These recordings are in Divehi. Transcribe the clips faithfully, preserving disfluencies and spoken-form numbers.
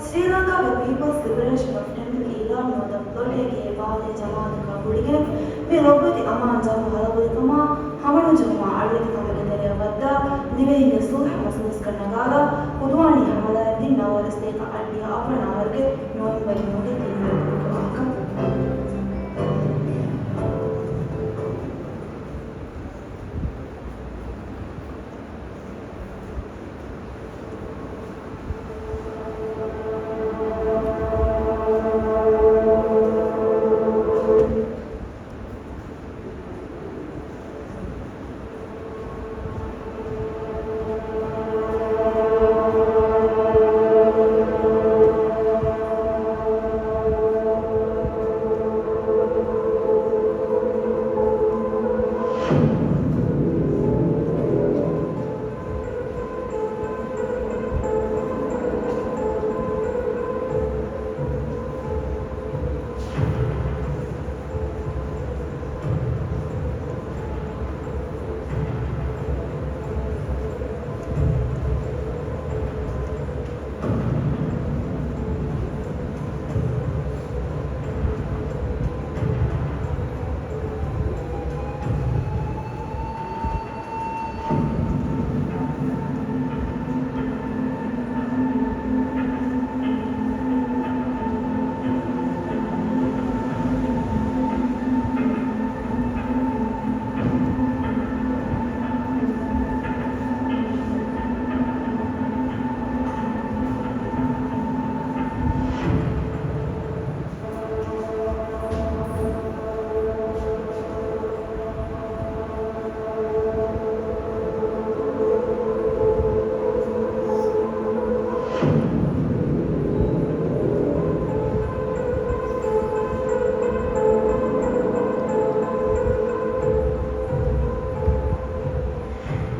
ސްރީލަންކާގެ ޕީޕަލްސް ލިބަރޭޝަން އޮފް ޓެމްޕްލް އިއުލާން ނުވަތަ ޕްލޮޓެއްގެ އެއް ވާހަކައެއް ޖަމާވަތުކާ ގުޅިގެން މި ރޮއްގޮތި އަމާން ޖަންގު ހަލަބޮލިކަމާ ހަމަނުޖެހުމާ އަޅުވެތިކަމުގެ ތެރެއަށް ވައްދާ ދިވެހިންގެ ސުލްހަ މަސަލަސްގަ ނަގާލާ ހުދުވާނީ ހަމަލާއެއް ދިން ނަވާރަ ސަތޭކަ އަށްޑިހަ އަށްވަނަ އަވަރުގެ ނޮވެމްބަރު މަހުގެ ތިން ވަނަ ދުވަހުގެ ވާހަކަ.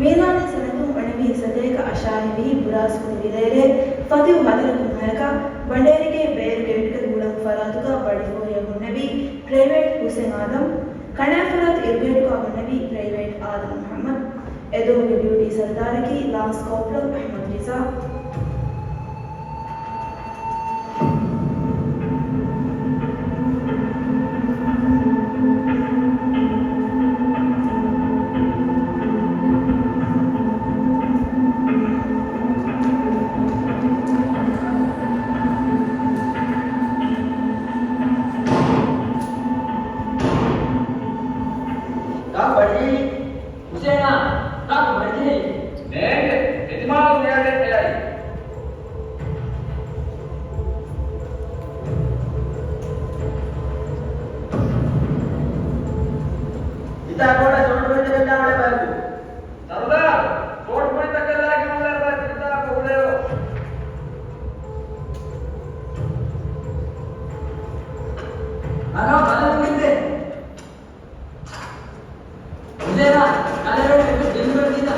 މީލާނީ ސަނަދުން އަންނަވި ސަތޭކަ އަށާހިމީ ބުރާސްފަތި ވިލައެޅޭ ފަތިހު ހަތަރަކުން ހަޔަކަށް ބަނޑޭރިގެ ބޭރު ގެއްޓްގެ ހުޅަނގު ފަރާތުގަ ބަޑިފޯރިއަށް ހުންނެވި ޕްރައިވެޓް ހުސެން އާދަމް، ކަނާފަރާތު އިރުގެއްޓުގަ ހުންނެވި ޕްރައިވެޓް އާދަމް މުޙައްމަދު. އެދުވަހުގެ ޑިއުޓީ ސަރުދާރަކީ ލާންސް ކޯޕްރަލް އަޙްމަދު ރިޒާ. ހުސޭނާ، ކާކު ބަނޑިޖެހި؟ ނޭނގެ، އެތިމާލު މިއަޑެއް އެއައީ. ހިތާ ކޯޑަށް ސޯޓް ބޮޑީތަކެއް ނާވަޅެ ބަޔަކު. ސަރުދާރު، ސޯޓް ބޮޑީތަކެއް ލާގި ނާވަޅެ ބަޔަކު ހިތާކޮށް އުޅޭއޯ. އަނާ ބަލަން އިނދެ. ހުސޭނާ، ކަލޭގެ އެއްވެސް ގެއްލުމެއް ނެތްތަ؟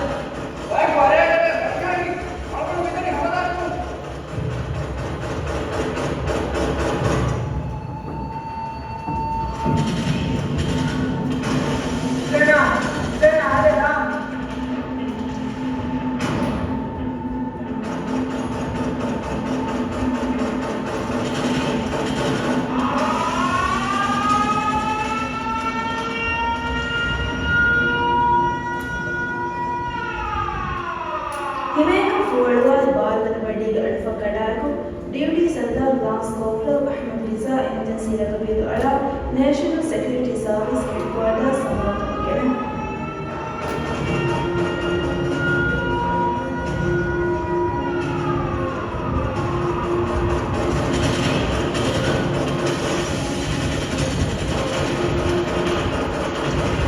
ވައި ވަރޭގެ ބަސްގަނޑި، އަޅުގަނޑު މިތަނި ހަމަލާ ނޫން. ހުސޭނާ، ހުސޭނާ، އާދެ ދާ. ހިމޭގަ ފޫއަޅުވާލި ބާރުވަނަ ބަޑީގެ އަޑުފަށް ކަޑާއެކު، ޑިއުޓީ ސަރުދާރު ލާންސް ކޯޕްރަލް އަޙްމަދު ރިޒާ އެމަޖެންސީ ލަގަބުވެރި އަޅާ ނޭޝަނަލް ސެކިއުރިޓީ ސާވިސް ހެޑްކުއާޓާސް ސަމާލުކަމަށް ގެނެވި.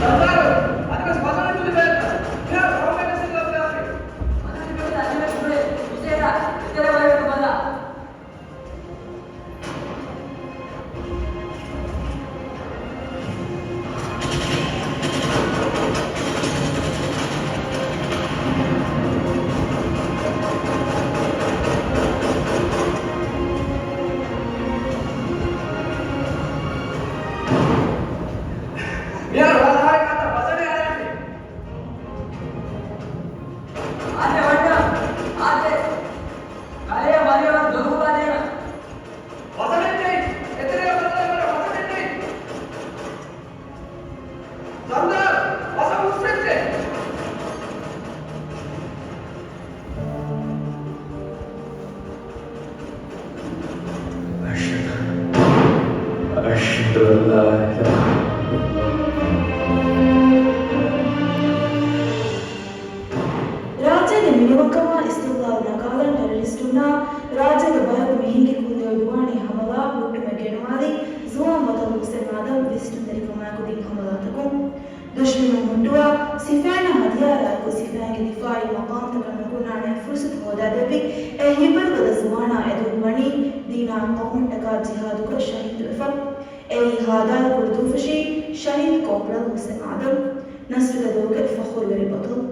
ސަރުދާރު، އަދިވެސް ބަލަން ތުލި ބަޔަކަށް. މިހާރު ހަމަ މެން ސިންގަލް ކާފި. މަދަނި ބަލަ އަދިވެސް ހުރޭ. ހުސޭނާ، އެތެރެ ބަޔަކު ބަލަ. ދުޝްމަނުން ހުއްޓުވާ ސިފައިންނަށް ހަދިޔާ ރާއްކު ސިފައިންގެ ދިފާއީ މަޤާމްތަކަށް ނުކުންނާނެ ފުރުޞަތު ހޯދާދެއްވި އެ ހިތްވަރުގަދަ ޒުވާނާ އެދުން ވަނީ ދީނާ ޤައުމަށްޓަކާ ޖިހާދުކޮށް ޝަހީދުވެފަ. އެއީ ހާދާލު ކުޑަދޫފަށި ޝަހީދު ކޯޕްރަލް ހުސެން އާދަމް، ނަޞްރުގެ ދޮގުގެ ފަޚުރުވެރި ބަޠަލު.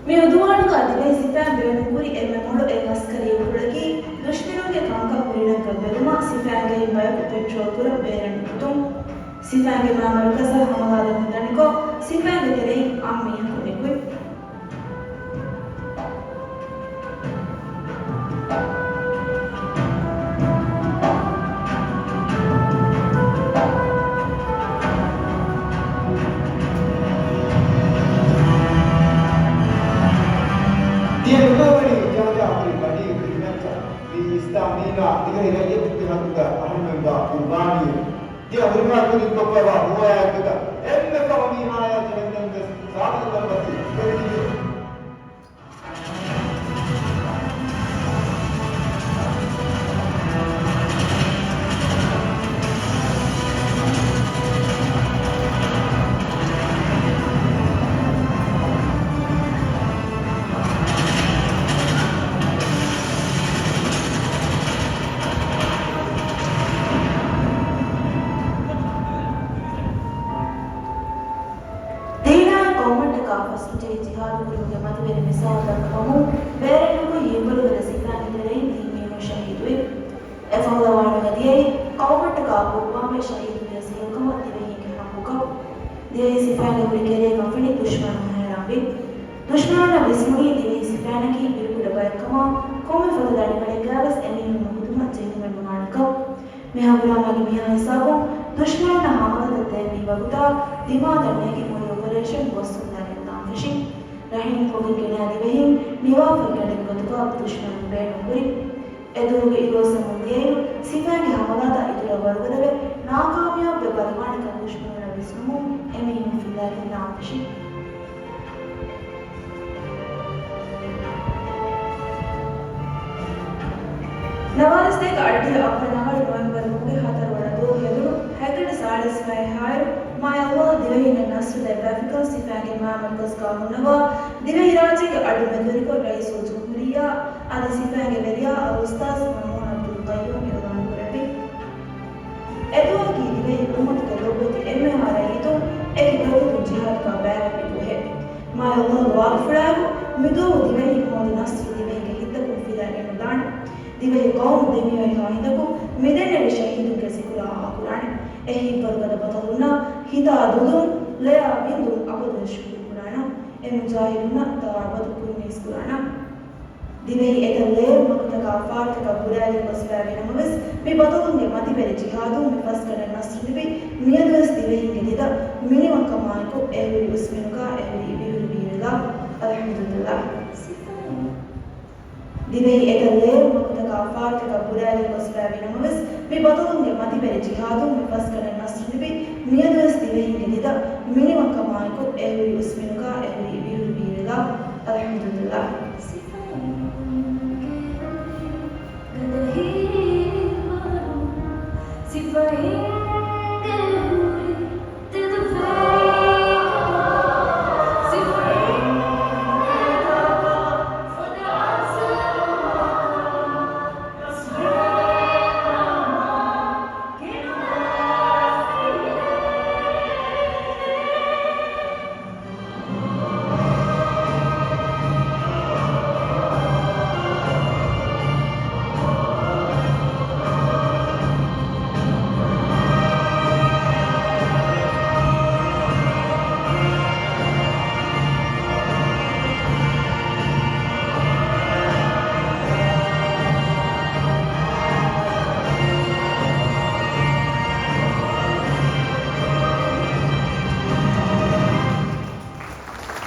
މި އުދުވާނުގަ ދިވެހި ސިފައިން ބޭނުންކުރި އެންމެ މޮޅު އެއް އަސްކަރީ އުކުޅަކީ، ދުޝްމަނުންގެ ކަންކަން ކުރިނަގަށް ބެލުމަށް ސިފައިންގެއިން ބަޔަކު ޕެޓްރޯލް ކުރަން ބޭރަށް ނުކުތުން. ސިފައިންގެ މާ މަރުކަޒަށް ހަމަލާދެމުން ދަނިކޮށް، ސިފައިންގެ ތެރެއިން އާންމު މީހަކު ނިކުތް. ދިޔަ ނުގަވަނީ ޖާޖާ ހުރި ބަޑީ ކްރިމިނަލްތައް. މީ އިސްލާމް ދީނާ ދިވެހި ރައްޔިތުންގެ ހައްގުގަ އަހަންމެންވާ ޤުރުބާނީއެއް. ދިޔަ ހުރިހާ ކުދިން ކޮށްފައިވާ ހުވަޔާއެއްގޮތަށް އެންމެ ފަހު މީހާޔާ ޖެހެންދެން ވެސް ސާބިތުކަން އޮތީ އެކަން ތިބި. ދީނާއި ޤައުމަށްޓަކާ ފަސް ޖެހި ޖިހާދު ކުރުމުގެ މަތިވެރި މިސާލު ދައްކަމުން، ބޭރަށް ނުކުތް ހިތްވަރުގަދަ ސިފައިންގެ ތެރެއިން ދިހަ މީހުން ޝަހީދުވި. އެ ފަހުލަވާނުގެ ދިޔައީ ޤައުމަށްޓަކާ ޤުރުބާންވެ ޝަހީދުވިޔަސް ހިލަކަމަށް ދިވެހީންގެ ޙައްޤުކަށް. ދިޔައީ ސިފައިންގެ ހުރި ކެރޭގަ ފެނި ދުޝްމަނުން ހައިރާންވި. ދުޝްމަނުންނަށް ވިސްނުނީ ދިވެހި ސިފައިންނަކީ ބިރުކުޑަ ބައެއްކަމާ، ކޮންމެ ފަދަ ދަނޑިވަޅެއްގައިވެސް އެމީހުން ނުހުދުމަށް ޖެހިގެން ނުވާނެކަން. މި ހަނގުރާމާގެ މިހާ ހިސާބުން ދުޝްމަނުންނަށް ހަމަލާތައް ދޭންވީ ވަގުތާ ދިމާލަށް ނޭނގި މުޅި އޮޕަރޭޝަން ގޮސް ހުންނަ ރިންދާން ފެށި. ރަހީން ކޮށްގެން ގެނައި ދިވެހިން ނިވާފައި ގަޑެއްގެ ގޮތުގަ ދުޝްމަނުން ބޭނުން ކުރި. އެދުވަހުގެ އިރުއޮއްސަމުން ދިޔައިރު ސިފައިންގެ ހަމަލާތައް އިތުރަށް ވަރުގަދަވެ، ނާކާމިޔާބުވެ ވަދެވާނެކަން ދުޝްމަނުންނަށް ވިސްނުމުން އެމީހުން ފިލާ ރިންދާން ފެށި. ނަވާރަސްތޭކަ އައްޑިހަ އަށްވަނަ އަހަރު ނޮވެމްބަރު މަހުގެ ހަތަރު ވަނަ ދުވަހު ހެދުނު ހަތްގަޑި ސާޅީސް ފަހެއްހާއިރު، މާތް ﷲ ދިވެހިންނަށް ނަޞްރު ދެއްވާފިކަން ސިފައިންގެ މާ މަރުކަޒުގަ ހުންނަވާ ދިވެހިރާއްޖޭގެ އަޑު މެދުވެރިކޮށް ރައީސުލްޖުމްހޫރިއްޔާ އަދި ސިފައިންގެ ވެރިޔާ އަލްއުސްތާޛް މައުމޫން ޢަބްދުލް ޤައްޔޫމް އިޢުލާން ކުރެއްވި. އެދުވަހަކީ ދިވެހި އުއްމަތުގެ ލޮބުވެތި އެންމެހާ ރައްޔިތުން އެކި ގޮތަކުން ޖިހާދުގަ ބައިވެރިވި ދުވަހެއް. މާތް ﷲގެ ވާގިފުޅާއެކު މިދުވަހު ދިވެހިން ހޯދި ނަޞްރު ދިވެހިންގެ ހިތްތަކުން ފިލާ ގެންނަދާނެ. ދިވެހި ޤައުމު ދެމިވެރި ހަމަ ހިތަކުން މިދެންނެވި ޝަހީދުންގެ ޒިކުރާ އާކުރާނެ. އެ ހިތްވަރުގަދަ ބަޠަލުންނަށް ހިތާ ދުލުން، ލެޔާ ވިންދުން އަބަދުވެސް ޝުކުރު ކުރާނަން. އެމުޖާހިދުންނަށް ތާ އަބަދު ކުރިން އިސްކުރާނަން. ދިވެހި އެތައް ލޭރު މަގުތަކާ ފާރުތަކަށް ބުރައިލި ގޮސްފައިވި ނަމަވެސް، މި ބަޠަލުންގެ މަތިވެރި ޖިހާދުން މި ފަސްގަނޑަށް ނަޞްރު ލިބި، މިއަދުވެސް ދިވެހިންގެ ދިދަ މިނިވަންކަމާއެކު އެހުރި އުސްމިނުގަ އެހުރި ވިހުރިވީމެލާ. އަލްޙަމްދުލިއްލާހް. ދިވެހި އެތައް ލޭރު މަގުތަކާ ފާރުތަކަށް ބުރައިލި ގޮސްފައިވި ނަމަވެސް، މި ބަޠަލުންގެ މަތިވެރި ޖިހާދުން މި ފަސްގަނޑަށް ނަޞްރު ލިބި، މިއަދުވެސް ދިވެހިންގެ ދިދަ މިނިވަންކަމާއެކު އެހުރި އުސްމިނުގަ އެހުރި ވިހުރިވީމެލާ. އަލްޙަމްދުލިއްލާހް.